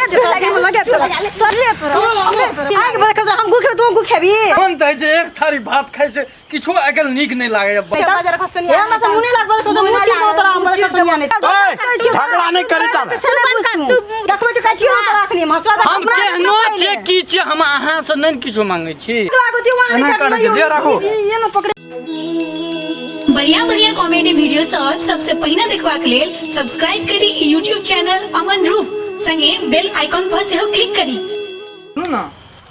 लगे लगे तोरा चलिए तोरा आगे बोले कह हम गु खेबै तू गु खेबी। मन तऽ होइ छै एक थारी भात खाइ से किछो आइ काल्हि नीक नहि लागैए। बाजार खसनिया हे हमरा से मुँह नहि लागबो कह मुँह चीर देबो तोरा हमरा खसनिया नहि। ए, झगड़ा नहि करी तब। से नहि बुझ तू देखबै जे काचियो तोरा अखनी हंसुआ दऽ हम केहनो छियै की छियै, हम अहाँसँ नहि ने किछो मांगै छी। लागो दियो वहाँ एना नहीं करै छै, ले राखू। ये न पकड़े। बढ़िया बढ़िया कॉमेडी वीडियो सब सबसे पहिने देखबाक लेल सब्सक्राइब करी यूट्यूब चैनल अमन रूप संगे बेल आइकॉन पर सेहो क्लिक करी। सुनू ने।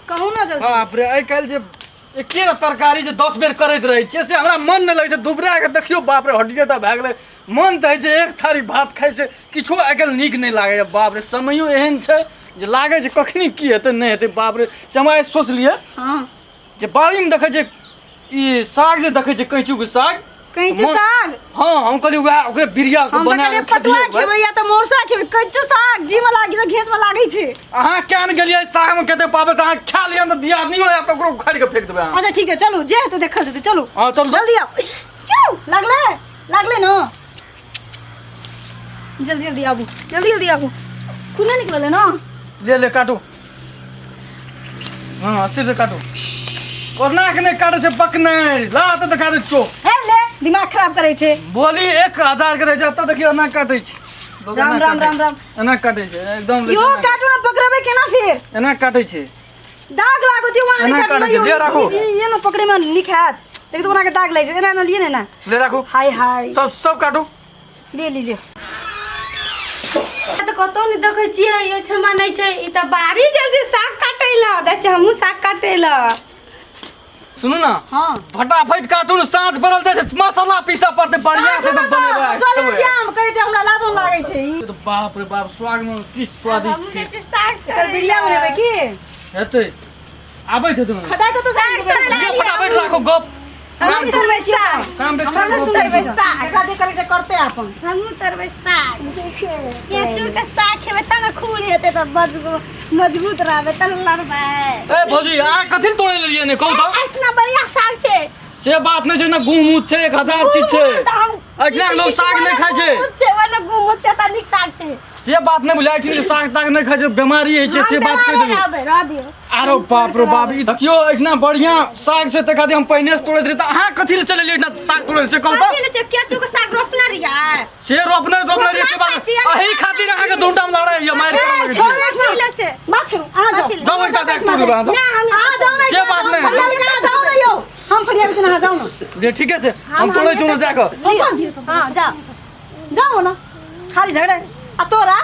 कहू ना जल्दी। बाप रे, आइ काल्हि जे एके टा तरकारी जे 10 बेर करैत रहै छियै से हमरा मन नहि लगै छै। दुबरा के देखियौ बाप रे हड्डिए टा भए गेलै। मन तऽ होइ छै एक थारी भात खाइ से किछो आइ काल्हि नीक नहि लागैए। बाप रे, समयो एहन छै जे लागै छै कखनी की हेतै नहि हेतै। बाप रे, से हम आइ सोचलियै हाँ जे बाड़ीमे देखै छियै ई साग, जे देखै छियै कैंचूके साग। कैंचू साग? हाँ, हम कहलियै वएह ओकरे बिरिया के हम तऽ बना कहलियै के पटुआ खेतियै। खेबै या तऽ मोरसा खेबै। कैंचू साग जी में लागी तऽ घेंच में लागै छै। अहाँ किया ने गेलियै साग में कते पाबै तऽ अहाँ खा लिअ ने, तऽ दियादनी हो तऽ ओकरो उखाड़ि के फेंक देबै अहाँ। अच्छा ठीक छै, चलू जे हेतै देखल जेतै, चलू। हाँ चलू। जल्दी आउ। क्यों लागलै लागलै ने? जल्दी जल्दी आबू, जल्दी जल्दी आबू। खून नहि निकललै ने? ले ले काटू। हाँ अस्थिर से काटू, ओना के नहि काटै छै बकनै ला तऽ देखा दे चोक। हे ले, दिमाग खराब करै छै। बोली 1000 के रहै छै, एतऽ देखियौ एना काटै छै लोक। राम एना राम काटै राम छै। राम। एना काटै छै एकदम। यो काटू ने, पकड़बै केना फेर? एना काटै छै। दाग लागो दियो वहाँ एना नहीं काटू। काटै छै, ले राखू। ये न पकड़े में नीक हैत। देख तो ओना के दाग लागि छै। एना एना लिए ने ना। ले राखू। हाय हाय। सब सब काटू। ले ले ले। तऽ कतौ नहि देखै छियै, एहिठमा नहि छै। ई तऽ बाड़ी गेल छै साग काटै लए। जाइ छियै हमहूँ साग काटै लए। सुनू ने। हाँ। फटाफट काटू ने, साँझ पड़ल जाइ छै, मसाला पीसऽ पड़तै बढ़िआँ से एकदम बनेबै। मसाला में जाम कहै छै, हमरा लाजो लागै छै ई। तऽ बाप रे बाप, स्वाद में की स्वादिष्ट हमहूँ छै। जाइ छियै साग एकर तोड़ै बिरिया लए। बनेबै की हेतै, आबै छै दुनू। खटाइ कतऽ साग तोड़ै लए। लिअ, फटाफट राखू गप। हमहूँ तोड़बै साग। काम बेस। हमरा नहि सुनै तोड़बै छी। साग। एकरा जे करै छै करतै अपन। हमहूँ तोड़बै साग। केचू के साग खेबै तब ने खून हेतै, तऽ मजबूत रहबै तब ने लड़बै। ए भौजी, अहाँ कथी लए तोड़ै लेलियै ने कहू तऽ? एतना बढ़िया साग छै। से बात नहि छै ने, गूँह मूत छै, 1000 चीज छै। एहिठिना लोक साग नहि खाइ छै। गूँह छै, ओने गूँह मूत छै, तऽ नीक साग छै। से बात नहि बुझाइ छै, साग ताग नहि खाइ छै बेमारी होइ छै, हम से बात कहि बेमारे देलहुँ। रहबै, रह दियौ। आरो बाप रे बाप, ई देखियौ एहिठिना बढ़िया साग छै, तै खातिर हम पहिने से तोड़ैत रही, तऽ अहाँ कथी लए चलि एलियै एहिठिना साग तोड़ै लए से कहू तऽ? कथी लए छै? केचू के साग रोपने रहियै। से रोपने रोपने रहियै से बात। रोपना साग छियै। अही खातिर अहाँके दूटा में लड़ाइ होइए, मारि करऽ लगै छियै। कथी लए छै? बात छोड़ू, अहाँ जाउ। कथी लए? जाउ एकटा जाके तोड़ि लेबै अहाँ जाउ। नहि, हम अहाँ जाउ ने। से बात नहि। फरिया बिना अहाँ जाउ ने यौ, हम फरिया बिना अहाँ जाउ ने। जे ठीके छै, हम तोड़ै छी जाकऽ। हाँ जाओ। जाउ ने, खाली झगड़ा। आ तोरा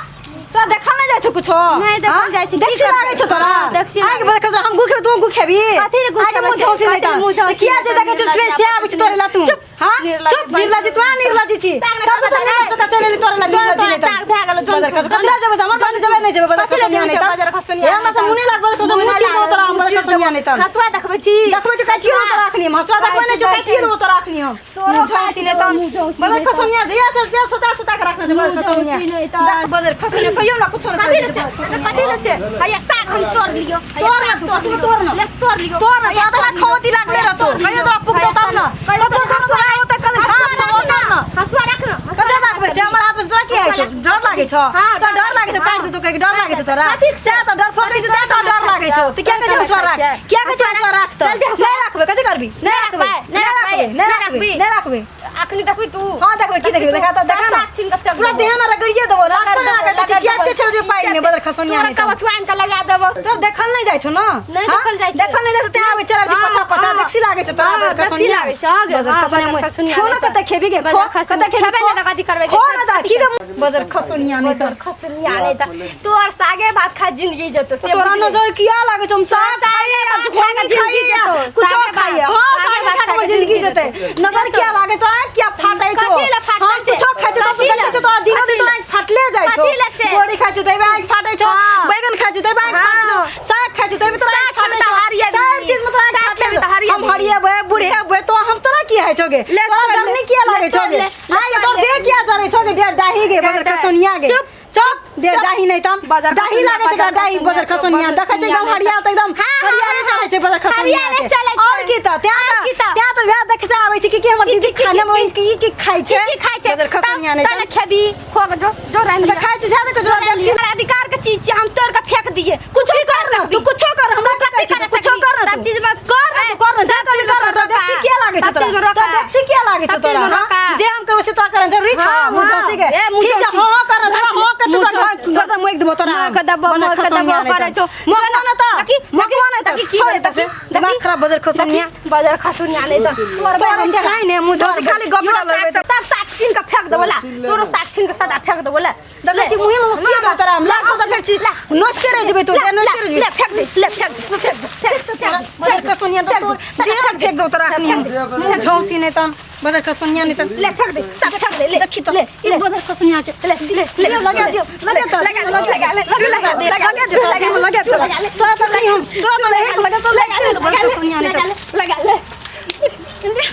तोरा देखल नहि जाइ छौ कुछो? नहि देखल हाँ? जाइ छै, की देखसी करबै? लागै छौ तोरा? हाँ, देखसी आगे लागै। बोले कह हम गु खेबै तू गु खेबी। कथी ले गु आगे खेबै? मुँह झौसी नहि कथी ले मुँह तऽ झौसी किया जे नहि देखै छौ तऽ से से आबै छै तोरे ला तू? चुप। हाँ निर्लज्ज। चुप, निर्लज्ज तू, निर्लज्ज छी। साग नहि तब तो तोरा नहीं तो चले तोरे ला निर्लज्ज तोरा नहीं तऽ। साग भए गेलौ, बजर खस कथी ला जेबै? हमर बाड़ी जेबै नहि जेबै बजर कथी ले खसनिया जेबै नहि तऽ। बजर खसनिया हे हमरा से मुँह नहि लागबो कह मुँह चीर देबो तोरा हम बजर खसनिया नहि तऽ। हसुआ देखबै छी? देखबै छौ काचियो देबो तोरा अखनी हम। हसुआ देखबै नहि छौ, काचियो देबो तोरा अखनी हम। तोरो मुँह झौसी नहि तऽ। मुँह झौसी बजर नहि तऽ। खसनिया जहिया से तेल सता सता के रखने छै बजर मुँह खसनिया। झौसी नहि तऽ। देख बजर खसनिया कहियो ना कुछो नहि कथी करै ले छै। छै? कथी ले छै? हैया साग हम तोड़ लियो। हैया तोड़ ना साग तू, तोड़ तू लियो। तोड़ ना। ले तोड़ लियो। तोड़ ना, हैया तोरा तोड़ लियो। खवती लागले हैया रहतो। तोड़ कहियो लियो। तोरा पुगतो तब ना। हैया कतौ तोड़ तोड़ तोरा होते कल घास सब होतो ना। हसुआ रख ना। कते लागबै छै हमर हाथ में? तोरा की होइ छौ? डर लागै छौ? हाँ, तोरा डर लागै छौ? काटि देतौ कहि डर लागै छौ तोरा? कथी से? सएह तऽ डर फकै छै तें तोरा डर लागै छौ। तऽ किया कहै छै हसुआ राख? किया कहै छै हसुआ राख? तऽ जल्दी हसुआ। नहि राखबै, कथी करबी? नहि राखबै, नहि नहि राखबै, राखबै, नहि राखबै, नहि राखबै। अखनी देखबी तू। हाँ देखबै, की देखबै? देखा तऽ देखा ना। साग छीन के फेंक पूरा देबो। देह में रगड़िए देबो। लागतो नहि लागत, रगड़ चिचियाते देबो। चल जेबै पानि में बदर खसनिया तोरा नहि तऽ। कबछुआ आनि के लगा देबो। तोरा देखल नहि जाइ छौ ना? नहि हाँ? देखल जाइ छै। देखल नहि जाइ छै तें आबै चल आबै छै हाँ, पछा पछा। हाँ। देखसी लागै छै तोरा हाँ, बदर देखसी खसनिया। लागै छै, हाँ गे, बदर हाँ, खसनिया बदर खसनिया खो ना नहि तऽ। कते खेबी गे? खो बदर खसनिया। कते खेबी? खेबै नहि तऽ कथी करबै? खो ना तऽ की गे बदर खसनिया नहि तऽ। खसनिया नहि तऽ तोर सागे भात खा जिंदगी जेतो से तोरा बुझली। नजर किया लागै छौ? हम साग सागे खाइए भात झोंगी खा के जिंदगी खाइए जेतौ, कुछो सागे भात- खाइए। हाँ सागे सागे भात खा के खा हमर के जिंदगी जिंदगी जेतै। जेतै। नजर किया लागै छौ? आँखि किया फाटै छौ? कथी लए फाटै हम छै? कुछो खाइ छौ तब कथी देखै लए? छौ तोरा दिनो दिन कथी तोरा आँखि फाटले जाइ छौ। कथी लए से? बोरी खाइ छौ तैमे आँखि फाटै छौ, हाँ। बैगन खाइ छौ तैमे आँखि फाटै छौ, साग खाइ छौ तैमे तोरा साग आँखि फाटै खेबै तऽ छौ। हरियेबही। सब चीज में तोरा आँखि साग फाटले खेबै तऽ छौ। हम हरियेबही। हरियेबै बुढ़ेबै तो हम तोरा की होइ छौ गे? ले तोरा तोड़ ले, जरनी किया ले लागै छौ तोड़ गे? ले, ले आँखि तोड़ तोर ले। देह किया जरै छौ गे? डाही गे बगर डाही। खसनिया गे। चुप। चुप दे डाही नहीं तन बजर डाही खसुनिया, लागे छै बजर डाही बजर खसुनिया देखै छै एकदम हरिया त एकदम हाँ, हाँ, हरियाले हाँ, चलै छै बजर खसुनिया हरियाले के। चलै छै। और की त त्या और की त? त्या त वएह देख से आबै छै कि कि हमर की, दीदी की, की, खाना में की, की की खाइ छै की की खाइ छै बजर खसुनिया नहीं तब खेबी खो के जो जो रानि त खाइ छै ज्यादा के जो हमरा अधिकार के चीज छै हम तोड़ के फेंक दिए कुछ भी कर ना तू कुछो कर हमरा की कहै छै कुछो कर ना सब चीज में कर ना तू कर ना जा कर कर ना देखी के लागे छै सब चीज में तोरा रोका। तो देखी के लागे छै सब चीज तोरा में हाँ? रोका। जे हम करबै से तोरा करन जरूरी छै हाँ, मुँह हाँ। झोसी के ए, मुँह ठीक छै झोसी। हां कर तोरा हां कर मुँह तोरा झोसी। घर त मोइक देबो तोरा मोइक देबो, बजर मोइक देबो, खसुनिया नहीं करै त। छौ। मोकवा ना त देखी, मोकवा ना त देखी, की छोड़ भेलै, दे देखी, दिमाग देखी। खराब बजर खसुनिया बजर खसुनिया नहीं त तोर बारे में खाइ ने मुँह झोसी खाली गप यो लगबै साग सब साग छीन के फेंक देबो ला तोरो साग छीन के सदा फेंक देबो ला देखै छी मुँहे में हँसिया दो तोरा हम लाग तो फेर छी नोचते रह जेबै तो नोचते रह जेबै ले फेंक दे ले फेंक दे फेंक दे फेंक दे फेंक दे बजर खसुनिया तो तोर देह फेंक दो तोरा मुँह झोसी नहीं तन बजर खसुनिया नहीं तन ले फेंक दे सब फेंक दे ले देखी तो ले ले बजर खसुनिया के ले ले ले लगा दियो लगा दो लगा दो लगा ले लगा दे लगा दे लगा दे लगा दे तोरा तो नहीं हम तोरा तो नहीं लगा तो लगा दे बजर खसुनिया नहीं लगा तन ले लगा ले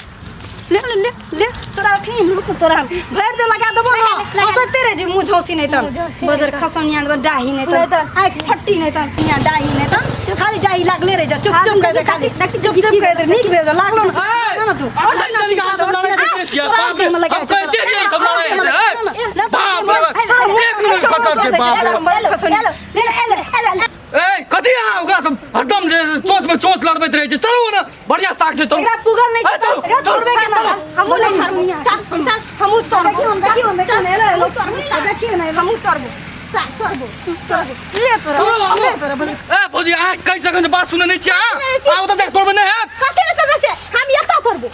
ले ले ले ले तोरा अखनी हम रुक तोरा हम भरि दे लगा देबो ना हंसते रह जे मुँह झोसी नहीं तन मुँह झोसी बजर खसुनिया नहीं तन डाही नहीं नहीं तन तन। आँखि फट्टी नहीं तन यहाँ डाही नहीं तन खाली डाही लागले रह जा चुप चुप कर दे खाली चुप चुप कर दे नीक भेल लागलो ना ना ना तू अखन तनिक अहाँ सब लड़ाइ करै छियै, बाप रे, हम कहिते रहियै सब लड़ाइ होइ छै, ए? बाप रे बाप, एक मिनट खतर छै बाप रे। ए कथी अहाँ ओकरा सब हरदम जे चोंच में चोंच लड़बैत रहै छै चलू ने बढ़िया साग छै चलू एकरा पुगल नहीं ए, चलू, एकरा छोड़बे के ना हमहूँ नहीं छोड़बो चल चल हमहूँ तोड़बो देखियो देखियो देखियो ने हमहूँ तोड़बो देखियो ने हमहूँ तोड़बो चल तोड़बो तोड़बो ले तोरा चलू, ले हमहूँ। तोरा बस ए भौजी अहाँ कहि सकैत छी बात सुनै नहि छियै अहाँ सुनै छियै। अहाँ ओतऽ जाकऽ तोड़बै नहि हैत कथी लए तोड़बै से हम एतऽ तोड़बो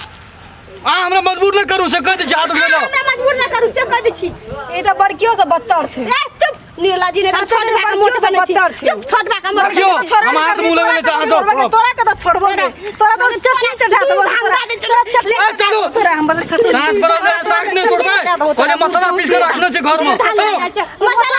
अहाँ हमरा मजबूर नहि करू से कहि दै छी हाथ उठबै अहाँ हमरा मजबूर न करू से कह दै छी ई तऽ बड़कियो से बदतर छै ए चुप निर्लज्जी ने सच्चे छोट में भाई बड़कियो मोट से बनै छी बदतर छै। चुप छोट भाई का मोट देखियौ, हम अहाँ से मुँह लगेने छी, अहाँ जाउ। तोरा के तऽ छोड़बो रे तोरा तऽ चटनी चटा देबो भांगा दे, चलो, चटनी ए, चलू। तोरा हम बदल खसो साग बड़ा दे, साग नहि तोड़बै पहिले मसाला पीस कऽ राखने छै घरमे चलू मसाला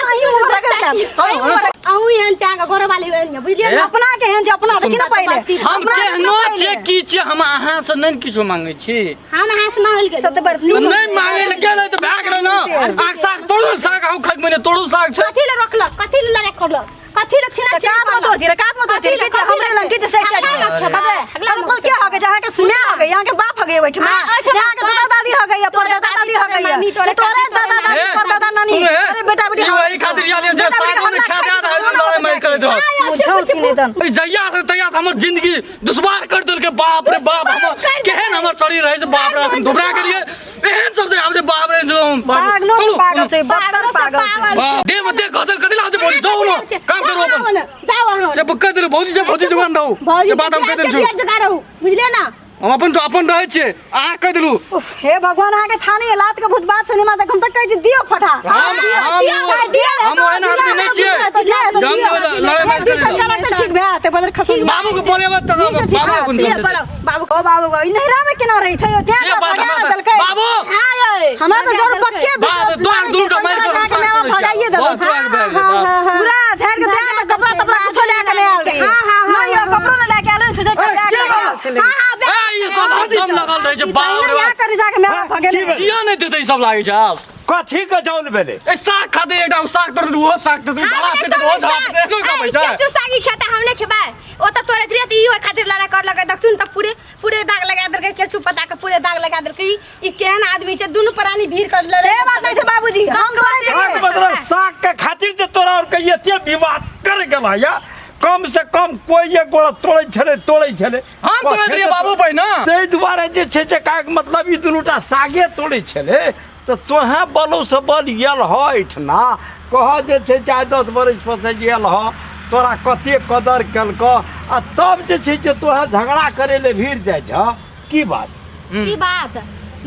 अहूँ एहन चाह के घरवाली एहन यऽ, बुझलियै ए? ने अपना के एहन जे अपना देखी ना पहिले हम अपना देखी केहनो ना पहिले। छियै की छियै हम अहाँ से नहि किछो मांगै छी हम अहाँ से मांगल गेल सत बड़ नहि मांगै लए गेलै तऽ भए गेलै ने अहाँ साग तोड़ू साग अहूँ खाइ मने तोड़ू साग छै कथी ले रोकलक कथी ले लड़ाइ करलक कथी ले छिना त कात में तोड़ती रे कात में तोड़ती रे के जे हमरे लंग के जे सेट अगला मत खेबै, अगला अरे मत कल क्या हो गए जहाँ के सुने हो गए यहाँ के बाप हो गए बैठ में हाँ, ओहिठमा यहाँ के दादा दादी हो गई पर दादा दादी हो तोरे गई मामी, तोरे तोरे चाची, दादा तोरे दादी ए, पर दादा नानी सुनू हे, अरे बेटा बेटी ई वही खातिर आयल जे सागो नहि खा दे रहल लड़ाइ मारि करैत रहत मुझे नहीं दन ई जहिया से तहिया से हमर जिंदगी दुश्वार कर देलकै बाप रे बाप हमर केहन हमर शरीर रहै से बाप रे हम घबरा गेलियै एहन सब जे आब जे बाप रे जो हम बाप रे। पागलो से चलू, पागल छै बदतर पागलो से पागल छै पागल। बाप, देह में देह घसल कथी ला छै भौजी जाउ ने काम करू अपन जाओ अहाँ से कहि देलु भौजी से भौजी जुगान रहू भौजी से बात हम कहि देने छी जगह रहू बुझलियै ना हम अपन तो अपन रहै छियै अहाँ कहि देलु उफ हे भगवान अहाँ के थाने लात के भूत बात से नहीं हम तक कहै छी दियो फटा हम हम हम ओहन आदमी नहि छियै हम लड़ाइ मारि करै छी। ठीक भए ते बदल खसो बाबू के बोलेबै तऽ बाबू अपन ले समझेतै। बोलाउ, बाबू ओ बाबू ई नैहरा में केना रहै छै ओ से तें बात भगा हमरा देलकै बाबू हां यै हमरा तऽ जरूर पक्के बाप दो दू टा मारि कऽ अहाँके माय बाप भगाइए बहुत देलक तोड़ भए गेलै बाप। पूरा झाड़ि के तें तऽ कपड़ा तपड़ा कुछो लए के नहि आयल रहियै। हाँ, हाँ, हाँ, नहि यौ कपड़ो नहि लए के आयल रहियै, छुछे कपड़ा लए के आयल छलै। हां हां ए, ई सब हरदम लगल रहै छै बाप रे इएह बाप करी जाके माय बाप भगेने किया नहि देतै ई सब लागै छै आब कथी के जौन भेलै ए साग खाते एकटा ओ साग तोड़तै ओहो साग तोड़तै धरा फेटतै ओहो धरा फेटतै एहनो कमै छै केचु सागी खेता हम नहीं खेबै ओ त तोरे रहियै त ई ओहि खातिर लड़ाइ कर लगे देखथुन त पूरे पूरे दाग लगा देलकै केचु पता के पूरे दाग लगा देलकै ई केहन आदमी छै दुनू प्राणी भीड़ कर लड़े से बात नहि छै बाबूजी हम कहै साग छियै मतलब साग के खातिर जे तोरा और के एते विवाद कर गेल या कम से कम कोई एक गोड़ा तोड़ै छलै तोड़ै छलै हम तोड़ैत रहियै बाबू पहिने ताहि दुआरे जे छै से कहैके मतलब ई दुनूटा सागे तोड़ै छलै तऽ तोहें बलौसँ बल आयल ह एहिठिना कह जे छै 4-10 बरस पर से आयल ह तोरा कते कदर केलकऽ आ तब जे छै से तोहें झगड़ा करै लए भिड़ जाइ छह की बात की बात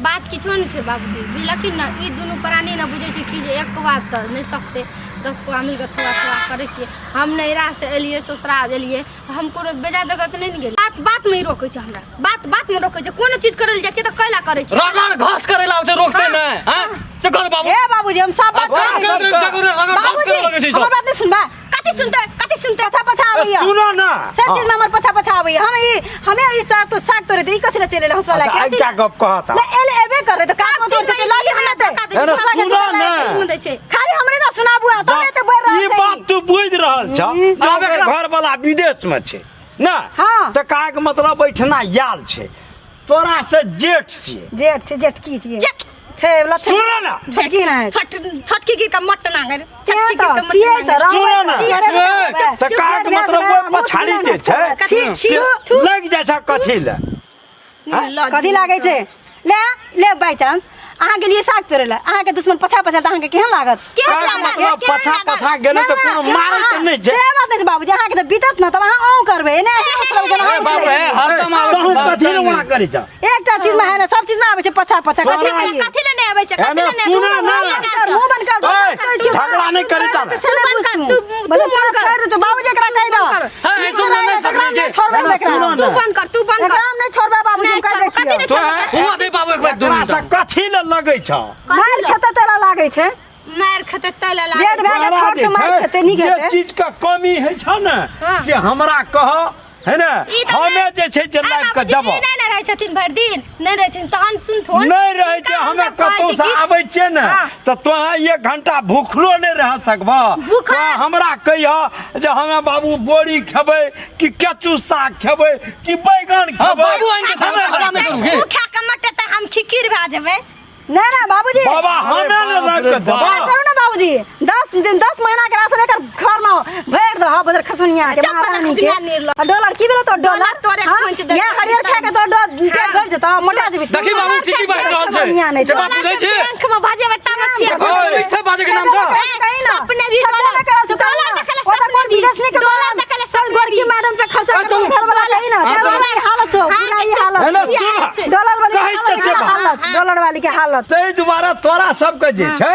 बात किछो नहि छै बाबूजी बुझलखिन ने ई दुनू प्राणी ने बुझै छै कि जे एक बात तऽ नहि सकतै 10 गो मिलके थोड़ा थोड़ा करै छियै हम नैहरा से एलियै ससुरा एलियै तऽ हम कोनो बेजा जगह तऽ नहि ने गेलियै बात बातमे ही रोकै छै हमरा बात बातमे रोकै छै कोनो चीज करै लए जाइ छियै तऽ कैला करै छै रगड़ घास करे ला छै रोकते नहि हैं से कर बाबू हे बाबूजी हम सब बात काम करै करैत रहै छै, रगड़ घास बाबूजी करे लगै छै हमर सब बात नहि सुनबा कथी सुनतै कथी सुनतै पछा पछा आबैया सुनो ना सब चीज में हमर पछा पछा आबैया हम ई हमे ई साग तो साग तोड़े दे ई कथी ले चले हंसवा अच्छा लाके एकटा गप कहता ले एले एबे लगेबे करे त का सब मतलब चीज में लागे हमरा हमरा धक्का दै छै, अरे साला के सुना झगड़ा ने। एते दै छै। खाली हमरे ना सुनाबू आ तबे त बढ़ रहल ई छै बात तू बुझि रहल छ जे आब ओकर एकरा- घर वाला विदेश में छै ना हाँ। तऽ काहे मतलब बैठना याल छै तोरा से जेठ छियै जेठ छै जेठकी छियै जेठ। छै लक्षण सुन ना छोटकी नहि छोट छोटकी गिर के मट्ट नांगर छोटकी गिर के मट्ट छियै तऽ नांगर सुनो ना। रहबै तऽ काहे के मतलब ओहि पछाड़ी जे छै छी छी से लागि जाइ छै कथी लए कथी लागै छै ले ले बाय चांस अहाँ गेलियै साग तोड़ै लए अहाँके दुश्मन पछा पछा तऽ अहाँके केहन लागत केहन काहे के लागत? मतलब केहन पछा लागत? पछा गेलै तऽ कोनो मारै तऽ नहि छै से बात नहि छै बाबूजी अहाँके तऽ बीतत ने तब अहाँ अहूँ करबै ने ए बाप रे हरदम आबै तहूँ छै, कथी लए ओना करै छ एकटा चीज में है ने सब चीज में आबै छै पछा पछा कथी कथी खाइए कथी ले नहि आबै छै कथी एने ले नहि सुना तू ना। लगा छौ। मुंह बंद कर ओए, झगड़ा नहि करी तब। से नहि तू बंद कर, बुझतू तू- बोले तू बंद कर। छोड़ दे तो बाबूजी एकरा कहि दो कर। हाँ, ऐसो नहि सकलै के। छोड़बै हम एकरा सुनो तू बंद कर तू बंद कर एकरा हम नहि छोड़बै बाबूजी हम नहि कहि दै छोड़बै, कथी छियै नहि छोड़बै? हुआ दे बाबू एक बार दू एकरा से मिनट कथी लए लगै छ मारि खेतै तेला लागै छै मारि खेतै तै लए जेठ लागै भए गेल तोरा छोट जे से मारि छै, खेतै नीक जे हेतै चीज के कमी होइ छ ने हाँ। से हमरा कह है ने ई तऽ हमे जे छै जे आइ लाबि कऽ बाबूजी देबऽ नहि ने रहै छथिन भरि दिन नहि रहै छथिन तहन सुनथुन नहि रहै छै हुनका हमे हम कहै कतहु छी से किछु। आबै छियै ने हाँ। तऽ तोहाँ एक घंटा भूखलो नहि रह सकबह भूखल? तोहाँ हमरा कहिह जे हमे बाबू बोरी खेबै कि केचू साग खेबै कि बैगन हाँ खेबै बाबू आनि के हमे झगड़ा नहि करू गे ओ खा कऽ मटेतै हम खिखिर भए जेबै नहीं ना बाबूजी बाबा हमे ने बाप लाबि रे कऽ बाप। देबऽ करू ना बाबूजी 10 दिन 10 महीना के राशन एकर घर में भरि दह बदर खसनिया के चप्पल महारानी के खसनिया नीर लो। आ डॉलर की भेलो तो डॉलर डॉलर तोरे हाँ? खोंच देतौ। या हरियर खा के तो डॉलर हाँ। भरि जेतौ मोटा जेबी देखी बाबू की की बाजि रहल छै खसनिया नहि जे बात बुझै छी बैंक में भजेबै तब ने छियै। कथी कहै छै बाजै के नाम सँ सपने भी डॉलर डॉलर देखले सपने भी डॉलर देखले सपने गोरकी मैडम पे खर्चा आ, चलू। घर वाला कही ना हाँ, चलू। डॉलर वाली हालत छौ हाँ, बुरा ई हालत है ना, छौ। सुन। डॉलर वाली कहै हालत, छै से हालत डॉलर वाली के हालत ताहि दुआरे तोरा सबके जे छै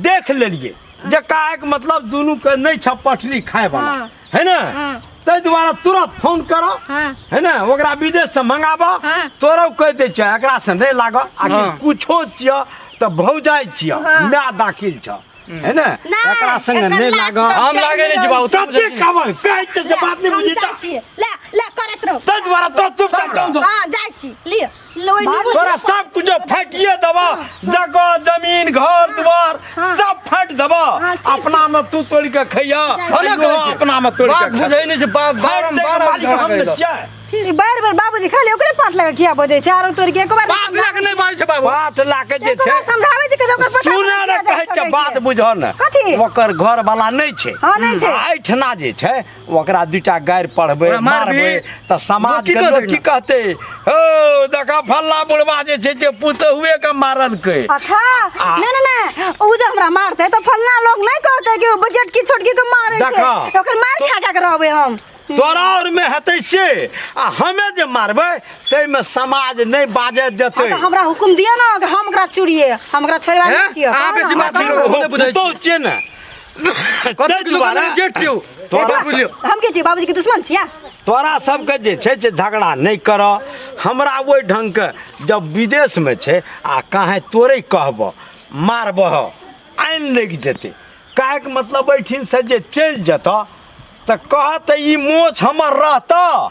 देख लेलियै जे काहेके मतलब दुनूके नहि छ पटरी खायवला हाँ। है ने हाँ। ताहि दुआरे तुरंत फोन कर हाँ। है ने ओकरा विदेशसँ मंगाबऽ हाँ। तोरो कहि दै छियै एकरासँ नहि लागऽ आखिर हाँ। कुछो छियै तऽ भौजाइ छियै माय दाखिल छ है ने नहि, एकरा संगे एकर नहि लाज लागऽ हम लागे नहि छी बाबू तू बुझै कते छी। कहबै कहै छै जे बात नहि हम बुझै जाइ छ छियै ले ले करैत रहू ताहि दुआरे तो चुपचाप रह। हाँ जाइ छी लिअ लो तोरा सब कुछ फाटिए देबऽ जगह जमीन घर द्वार सब फाटि देबऽ हाँ, ठीक छै। अपना में तू तोड़ के खैया हमे कहै छी। अपना में तोड़ बात के बुझै नहि छै बात फाटि दै के बारम्बार मालिक झगड़ा हम करै ने छै। छियै ई बार बार बाबूजी खाली ओकरे पाट लगा किया बजै छै आरो तोड़ के एको बार बात लए के नहि बाजै छै बाबू बात ला के जे एको छै बार समझाबै छै कि ओकर पछा सुना ने कहै छै बात बुझऽ ने कथी? ओकर घर वाला नहि छै हाँ, नहि छै। आ एहिठिना जे छै ओकरा दूटा गारि पढ़बै ओकरा मारबही। मारबै तऽ समाज लोक की के कहतै लोक की कहतै हौ देखा फल्ला बुढ़वा जे छै से पुतहुए के मारलकै अच्छा आ- नहीं नहीं नहीं उ जे हमरा मारते तऽ फलना लोग नहीं कहते कि बजट की छोटकी के मारे छै देखा। ओकर मार खा खा के रहबै हम तोरा और में हेतै से आ हमे जे मारबै ताहिमे समाज नहि बाजऽ देतै हाँ, तऽ हमरा हुकुम दिअ ने कि हम ओकरा चुरिए हम ओकरा छोड़वा हैं? नहि छियै अहाँ बेसी बात नहि करू, हम नहि बुझै छी। पुतहु छियै ने कथी ताहि दुआरे दुआरे जेठ छियौ तोरा- बात बुझलियौ हम के छियै बाबूजी के दुश्मन छियै तोरा सबके जे छै से झगड़ा नहि कर हमरा ओहि ढङ्गके जब विदेशमे छै आ कहेँ तोरे कहबह मारबह आनि लागि जेतै काहेके मतलब एहिठिनसँ जे चलि जेतऽ तऽ कहत ई मोछ हमर रहतऽ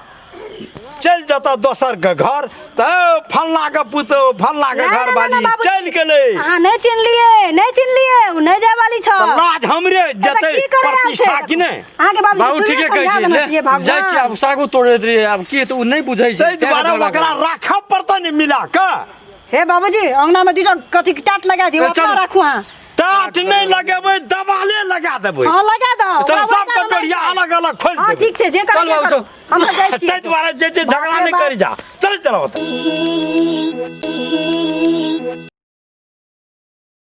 चलि जेतऽ दोसरके घर तऽ फल्लाके पुतोहु फल्लाके नहि, नहि, घरवाली नहि, बाबूजी। चलि गेलै अहाँ नहि चिन्हलियै नहि चिन्हलियै ओ नहि जाय वाली छ तऽ लाज हमरे जेतै की करे आयल छै? प्रतिष्ठा कि नहि अहाँके बाबूजी बाबू शुरुए ठीके कहै समझा छी देने ले छियै, भगवान। जाइ छी आब सागो तोड़ैत रहियै आब की तऽ ओ नहि बुझै छै ताहि दुआरे तें झगड़ा ओकरा करै। राखऽ पड़तै ने मिला कऽ हे बाबूजी अंगना में दूटा कथी के टाट लगा दियौ ए, चलू। अपना राखू अहाँ टाट नहि लगेबै दबाले लगा देबै हाँ लगा दो चल सबके डोरिया अलग अलग खोलि हाँ देबै ठीक छै जे चल करै बाबू, चल। हम तऽ जाइ छियै ताहि दुआरे जे जे झगड़ा बाप रे नहि बाप। करी जा चल चल ओतऽ।